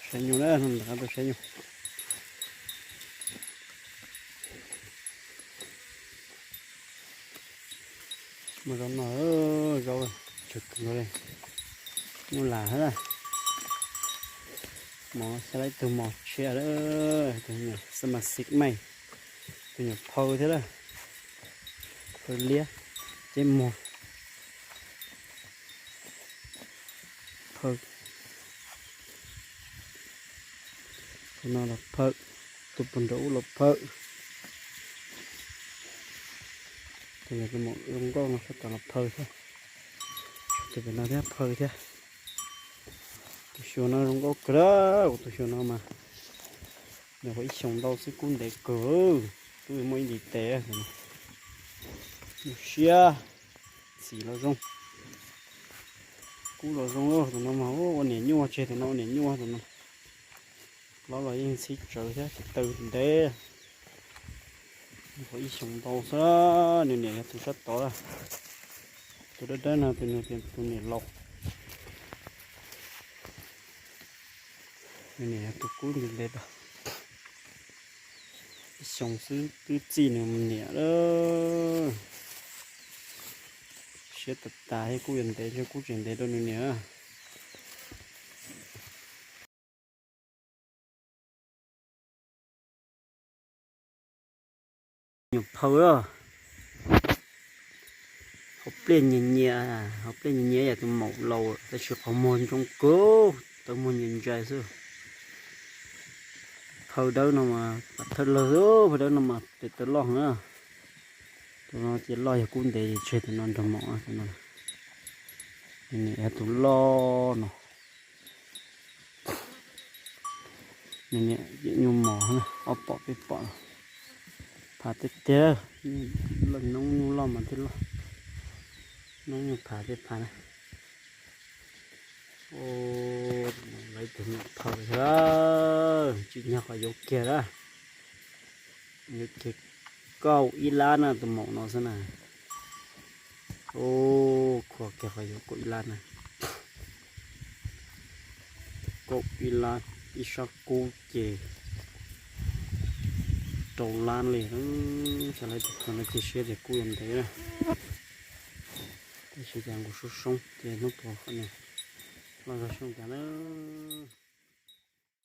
Saib nyuj na, hnub no rov qab tuaj saib nyuj. Muaj zaub no, zaub tsawg kawg nkaus li. Muaj lam thiab na. Mos xyov lawv ib tug mos tshiab lawm, tus nyuam xab mas xiv mej, tus nyuam phaw thiab lawm. Phaw liab, ceb muag, phaw. Tus no los phaw, tus puag nraum ub los phaw. Tus yog tus maum zoo nkauj no sab tod los phaw thiab. Tus pem no thiab phaw thiab. Tus xyuas no zoo nkauj kawg, kuv tus xyuas no mas nyuam qhuav ib xyoos ntau xwb kub ntev kawg, twb muaj ib ntiv tes. Zoo siab, txim los zoo, kub los zoo. Tus no mas ua niam nyuj tseg, tus no ua niam nyuj tus no. Plaub los yeej txhib tsawv thiab, tsis taw ntev. Nyuam qhuav ib xyoos ntau xwb, nws niam yog tus sab tod. Tus dawb dawb no tus nws tias tus niam laus. Nws niam yog tus kub ntev ntev rau. Ib xyoos xwb twb txij nws niam lawm. Siab tas tas thiab, kub yuav ntev ntshe kub tseem ntev rau nws niam. Nyuam phaw, hauv pliaj nyias nyias, hauv pliaj nyias nyias yam tus maum laus tab sis qhov muag ntsoov kawg, taw muag nyias ntsais xwb. Phaw dawb no mas pam thawj lawg, phaw dawb no mas tes taw loj na. Tus no ces loj yog kub ntev tseg tus no nrog maum tus no. Nws niam yog tus loj no. Nws niam yog nyuj mos, ob pom peb pom. Phav tiag tiag, noob nyuj loj mas thiaj loj. Noob nyuj phav thiaj phav na. Lawv tus nyuam phaw thiab, tsim nyog qhov yuav kiag lawm. Yuav kiag kaum ib lab na, tus maum no xwb na. Khuam kiag qhov yuav kaum ib lab na. Kaum ib lab, ib sab kub ces rau lab li. Xyov lawv tus khuam no cia siab tias kub yuav ntev na. Tab sis cas nkaus soob soob ces hnub puas qhov no loj zog soob cas na.